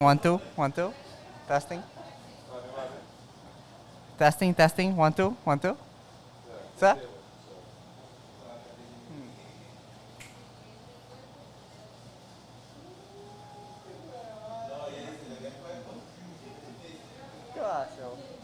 One, two, one, two. Testing. Testing, testing. One, two, one, two. Sa? Ke hace?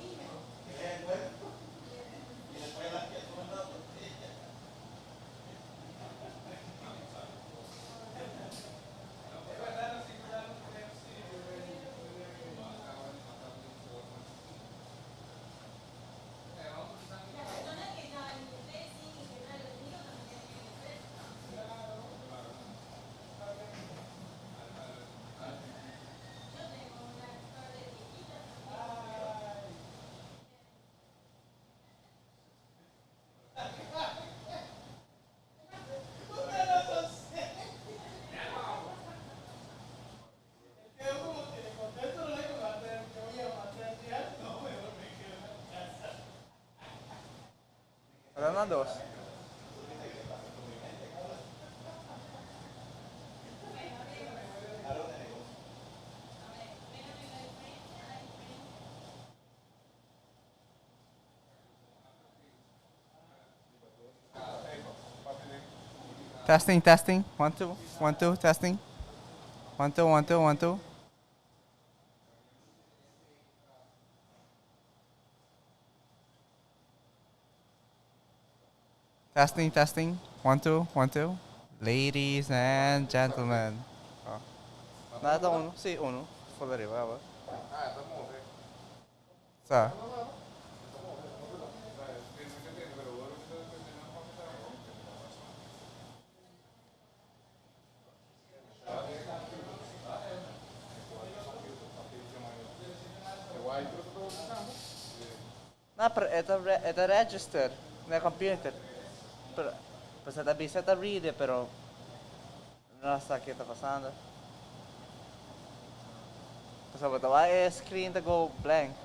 Ata na dos. Testing, testing. One, two, one, two, testing. One, two, one, two, one, two. Testing, testing. One, two, one, two. Ladies and gentlemen. Oh. Nada, uno. Sí, uno. For de riba, aba. Sa. No, pero e ta, e ta register na computer. Pero, pues e ta bisa e ta read pero no sa ke ta pasando. Pasobra bo ta wak e screen ta go blank.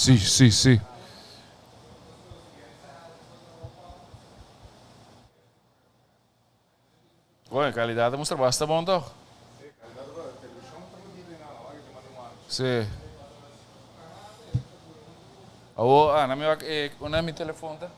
Si, si, si. Bueno, calidad ta mustra basta bon toch? Sí. Awo, ah, na mi wak, eh, una mi telefon ta?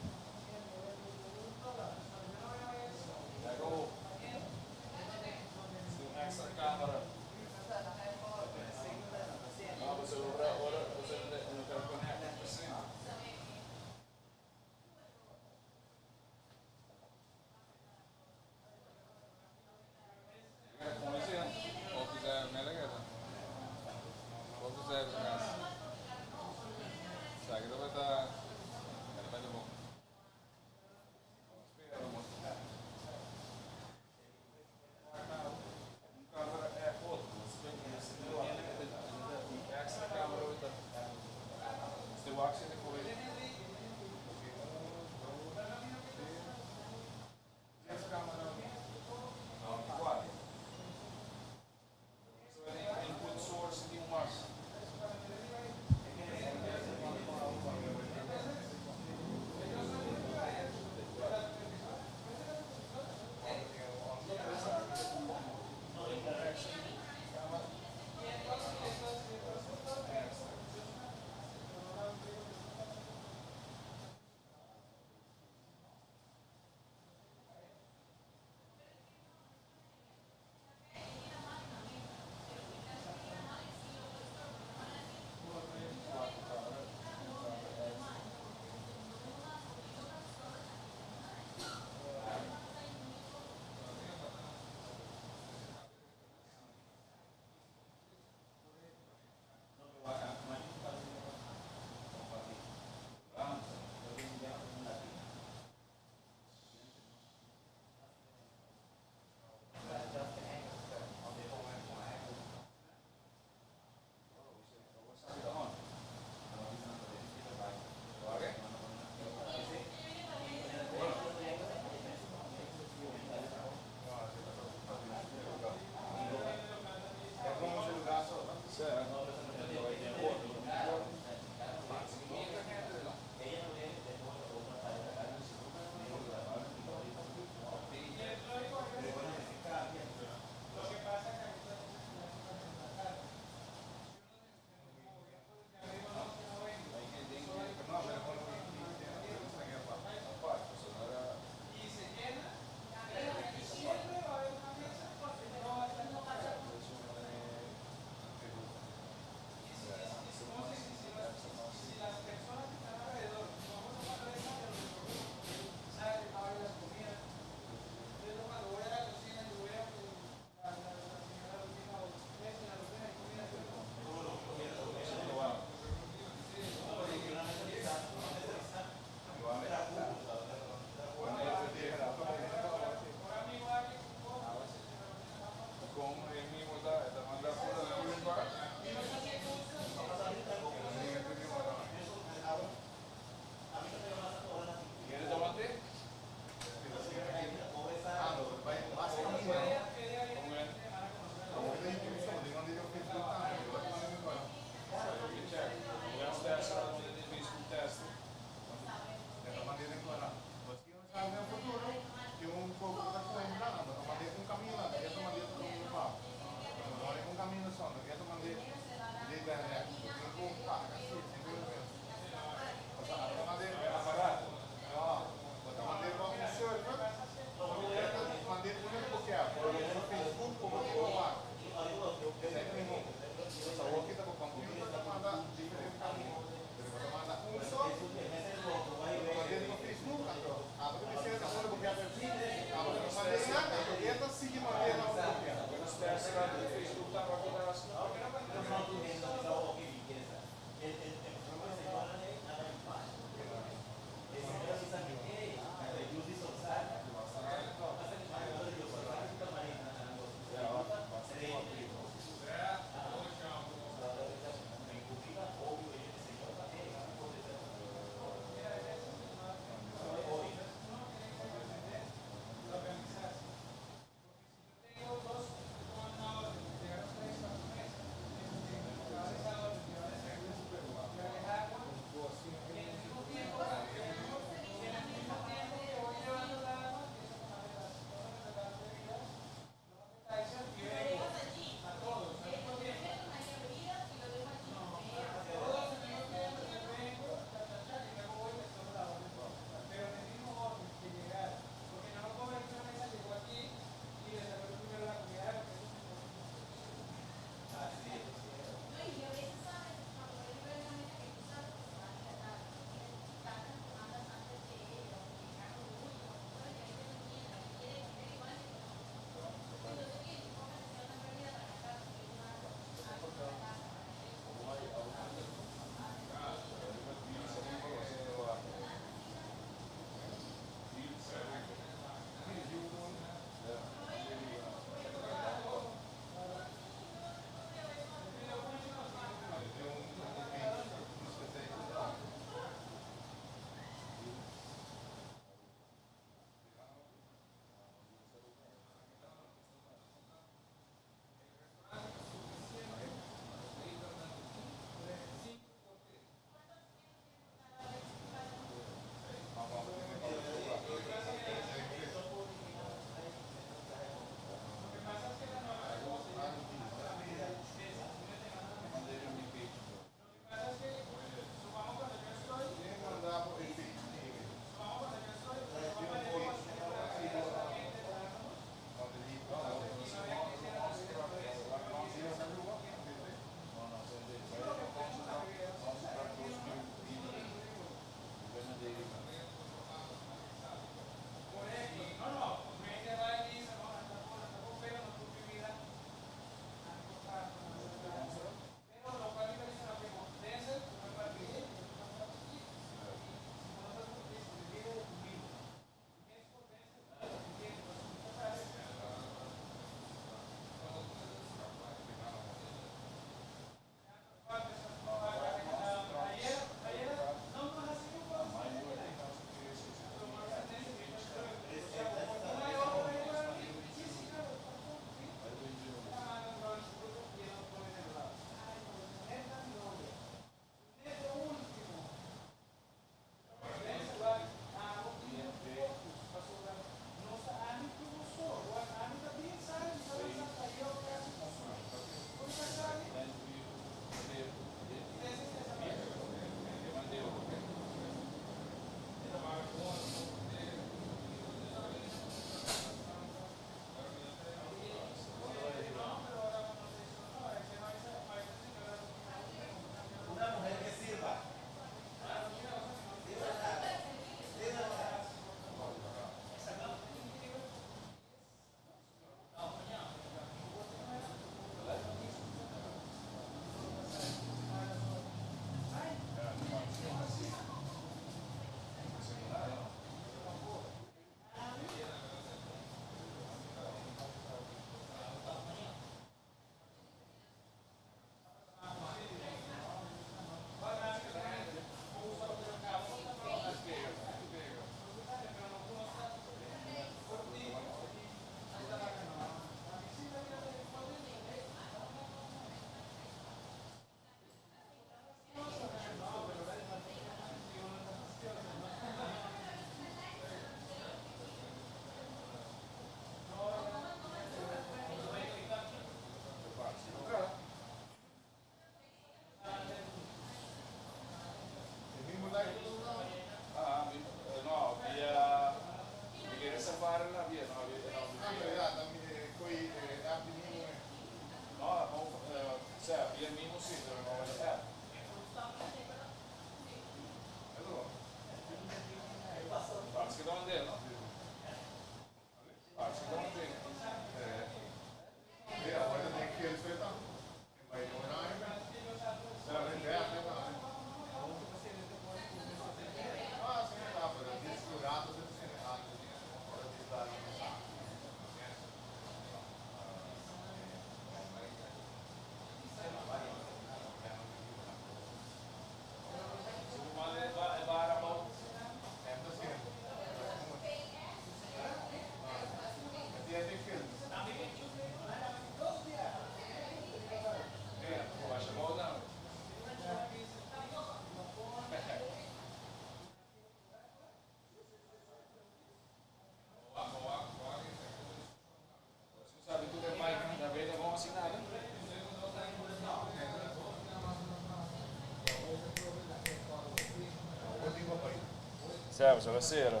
Seba, seba sera.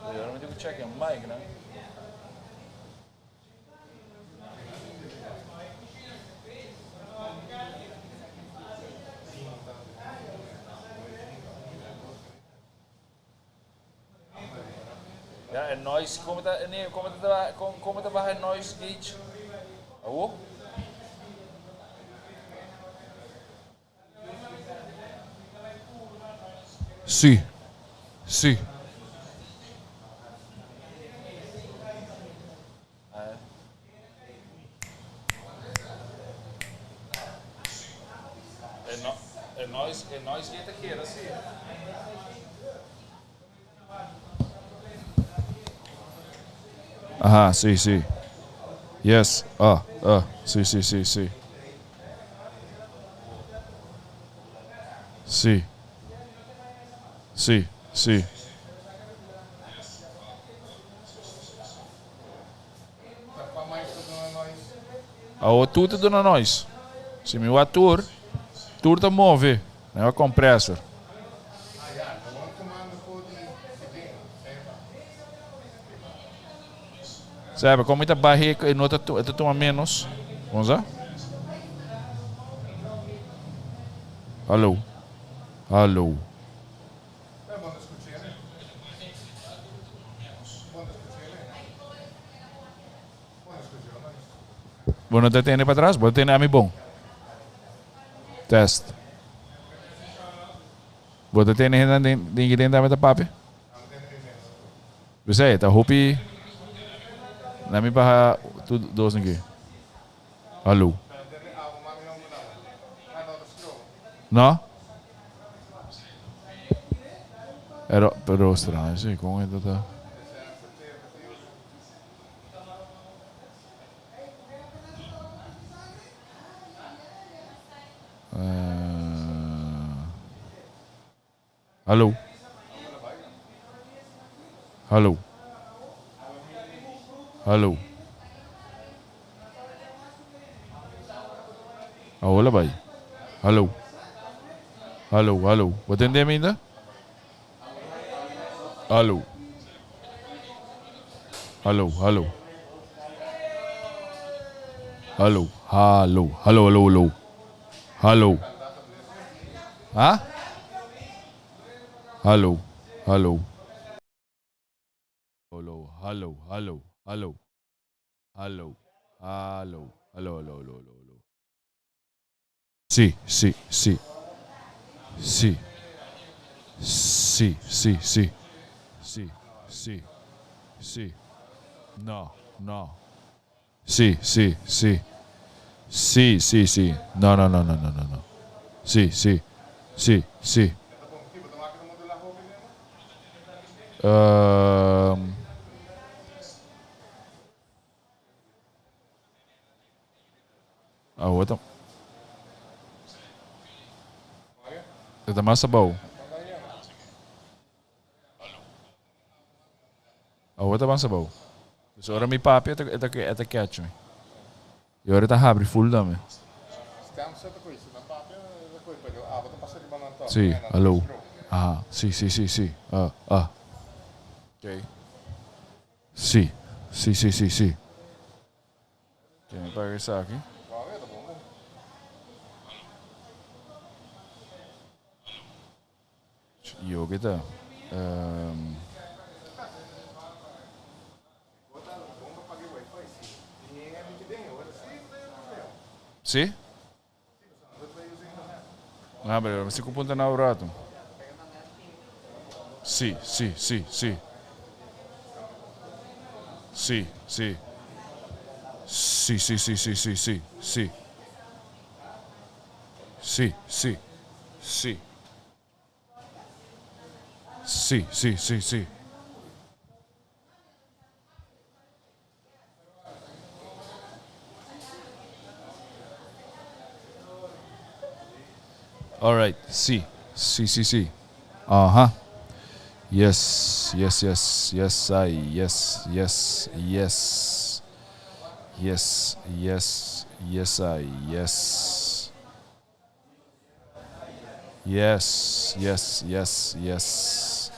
Ahora mi tin ku check e mic nan. Ya, e noise, como ta, nee, como ta, como ta baha e noise gauge? Awo? Sí. Sí. E no, e noise, e noise gate ta keda sí. Aha, sí, sí. Yes, ah, ah, sí, sí, sí, sí. Sí. Sí, sí. Awo tur ta duna noise. Si mi wak tur, tur ta move. Mi wak compressor. Sabe, como mi ta bahe e no ta e ta tuma menos. Bon sa? Hallo. Hallo. Bo no ta tende patras? Bo ta tende ami bon? Test. Bo ta tende hendenan den den ki den tambe ta papia? P'esei ta hopi na mi baha tur dos aki. Hallo. No? Pero, pero straño si, con esto ta. Uh, hallo. Hallo. Hallo. Hola bai. Hallo. Hallo, hallo. Bo tende mi ainda? Hallo. Hallo, hallo. Hallo, hallo, hallo, hallo, hallo. Hallo. Ha? Hallo, hallo. Hallo, hallo, hallo, hallo. Hallo, hallo, hallo, hallo, hallo, hallo. Sí, sí, sí. Sí. Sí, sí, sí. Sí, sí. Sí. No, no. Sí, sí, sí. Sí, sí, sí. No, no, no, no, no, no, no. Sí, sí. Sí, sí. Um, Awo ta. E ta mas abou. Awo ta mas abou. Dus ora mi papia e ta e ta catch mi. Y ora e ta habri full tambe. Si, hallo. Aha, si, si, si, si. Ah, ah. Okay. Si, si, si, si, si. Ke mi paga esaki? Yo ke ta. Um, si? Ah, pero mi si ku punta na un rato. Si, si, si, si. Si, si. Si, si, si, si, si, si, si. Si, si. Si. Si, si, si, si. Alright, si, si, si, si. Aha. Yes, yes, yes, yes, I, yes, yes, yes. Yes, yes, yes, I, yes. Yes, yes, yes, yes.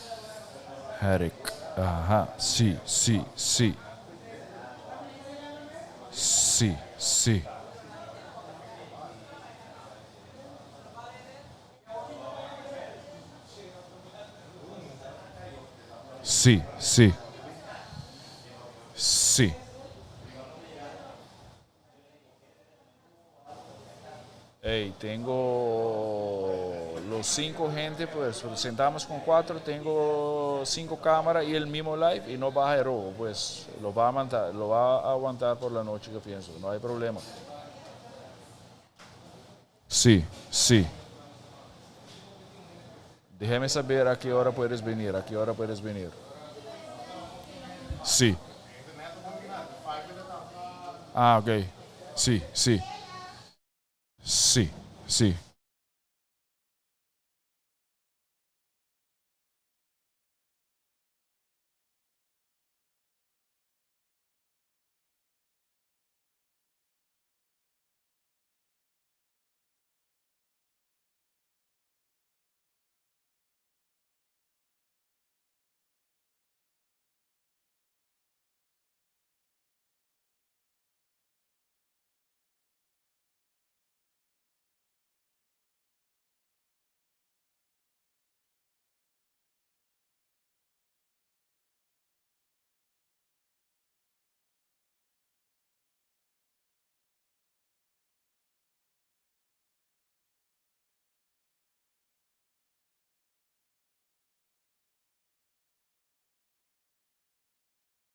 Herrick. Aha, sí, sí, sí. Sí, sí. Sí, sí. Sí. Hey, tengo los cinco gente, pues sentamos con cuatro, tengo cinco cámaras y el mismo live y no baja el robo, pues lo va a aguantar, lo va a aguantar por la noche, yo pienso, no hay problema. Sí, sí. Déjame saber a qué hora puedes venir, a qué hora puedes venir. Sí. Ah, ok. Sí, sí. Sí, sí.